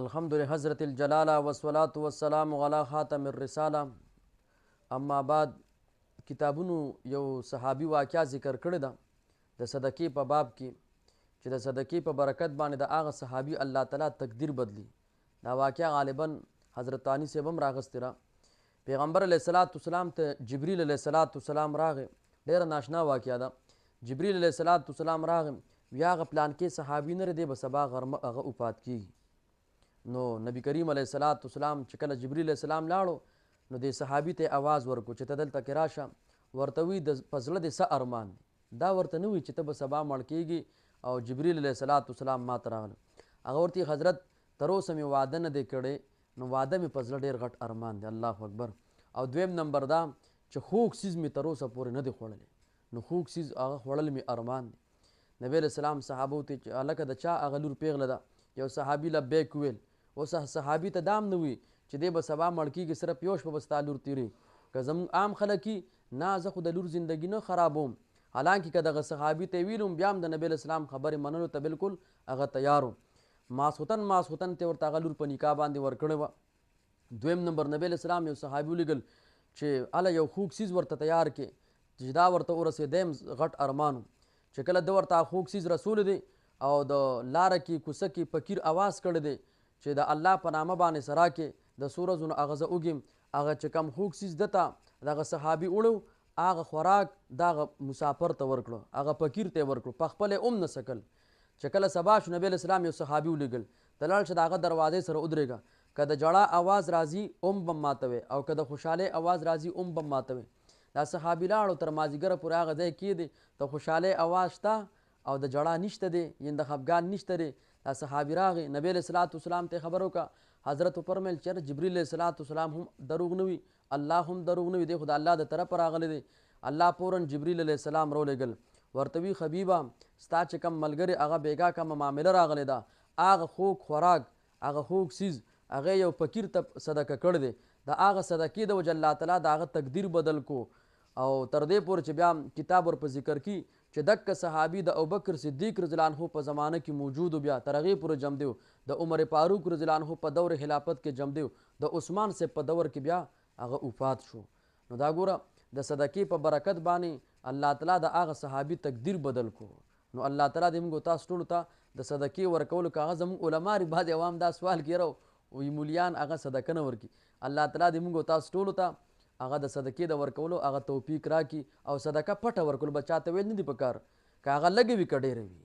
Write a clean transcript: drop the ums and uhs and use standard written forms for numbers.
الحمد لحضرت الجلالہ والصلاة والسلام علی خاتم الرسالہ. اما بعد، کتابونو یو صحابي واقعه ذکر کړې ده د صدقې په باب کې، چې د صدقې په برکت باندې د هغه صحابي الله تعالی تقدیر بدلی. دا واقعه غالبا حضرت ثانی صاحب هم راغستې ده. پیغمبر علیه الصلاة والسلام ته جبریل علیه الصلاة والسلام راغی، ډېره ناشنا واقعه ده. جبریل علیه الصلاة والسلام راغی، بیا هغه پلانکې صحابي نه دی، به سبا غرمه هغه وفات کېږي. نو نبی کریم علیه الصلاة والسلام چې کله جبریل علیه السلام لاړو، نو دې صحابي ته اواز ورکړو چې ته دلته کې راشه. ورته وی د په زړه دې څه ارمان دی؟ دا ورته نه وي چې ته به سبا مړ کېږي او جبریل علیه الصلاة والسلام ما ته راغله. هغه ورته وایي، حضرت تر اوسه مې واده نه دی کړی، نو واده مې په زړه ډېر غټ ارمان دی. الله اکبر. او دویم نمبر دا چې خوږ څیز مې تر اوسه پورې نه دی خوړلی، نو خوږ څیز هغه خوړل مې ارمان دی. نبی علیه السلام صحابو ته چې هلکه د چا هغه لور پېغله ده، یو صحابي لبیک وویل. اوس صحابي ته دا هم نه وي چې دی به سبا مړ کېږي، صرف یو شپه به ستا لور تېرېږي. که زموږ عام خلک وي، نه زه خو د لور زندګي نه خرابوم. حالانکه که دغه صحابي ته یې ویلي وم، بیا هم د نبی علیه السلام خبرې منلو ته بالکل هغه تیار و. ماسخوتن ته ورته هغه لور په نکاح باندې ورکړې وه. دویم نمبر نبی علیه السلام یو صحابي ولیږل چې هله یو خوږ څیز ورته تیار کړي، چې دا ورته ورسېدی هم غټ ارمان و. چې کله ده ورته هغه خوږ څیز رسولی دی او د لاره کې کوڅه کې فقیر اواز کړی دی چې د الله په نامه باندې څه راکړې، د څو ورځو نه هغه زه وږیم. هغه چې کوم خوږ څیز ده ته دغه صحابي وړی و، هغه خوراک دغه مسافر ته ورکړو، هغه فقیر ته یې ورکړو، په خپله یې هم نه څکل. چې کله سبا شو، نبی علیه السلام یو صحابي ولیږل، ته لاړ شه د هغه دروازې سره ودرېږه، که د ژړا اواز راځي هم به ماته وې، او که د خوشحالۍ اواز راځي هم به ماته وې. دا صحابي لاړو تر مازدیګره پورې هغه ځای کې دی، د خوشحالۍ اواز شته او د ژړا نشته دی، یعنې د خفګان نشته دی. دا صحابي راغی، نبی علیه الصلاة والسلام ته یې خبر وکړه. حضرت وفرمیل چې یاره جبریل علیه الصلاة والسلام هم دروغ نه وي، الله هم دروغ نه وي، دی خو د الله د طرفه راغلی دی. الله فوراً جبریل علیه السلام راولېږل، ورته وی خبیبه ستا چې کوم ملګری هغه بېګا کومه معامله راغلې ده، هغه خوږ خوراک، هغه خوږ څیز هغه یو فقیر ته صدقه کړی دی، د هغه صدقې د وجه الله تعالی د هغه تقدیر بدل کو. او تر دې پورې چې بیا کتاب ور په ذکر کی چې دک صحابي د ابوبکر صدیق رضی الله عنه په زمانه کې موجود و، بیا تر هغې پورې جم دی و، د عمر فاروق رضی الله عنه په دور خلافت کې جم دی و، د عثمان صاحب په دور کې بیا هغه وفات شو. نو دا ګوره د صدقې په برکت باندې الله تعالی د هغه صحابي تقدیر بدل کو. نو الله تعالی دې موږ تاسو ټولو ته د صدقې ورکولو، که هغه زموږ علما لري، بعضې عوام دا سوال کوي راو وایي مولیان هغه صدقه نه ورکړي. الله تعالی دې موږ تاسو ټولو ته هغه د صدقې د ورکولو هغه توفیق راکړي. او صدقه پټه ورکول به چاته ویل نه دي پکار، که هغه لږه وي که ډېره وي.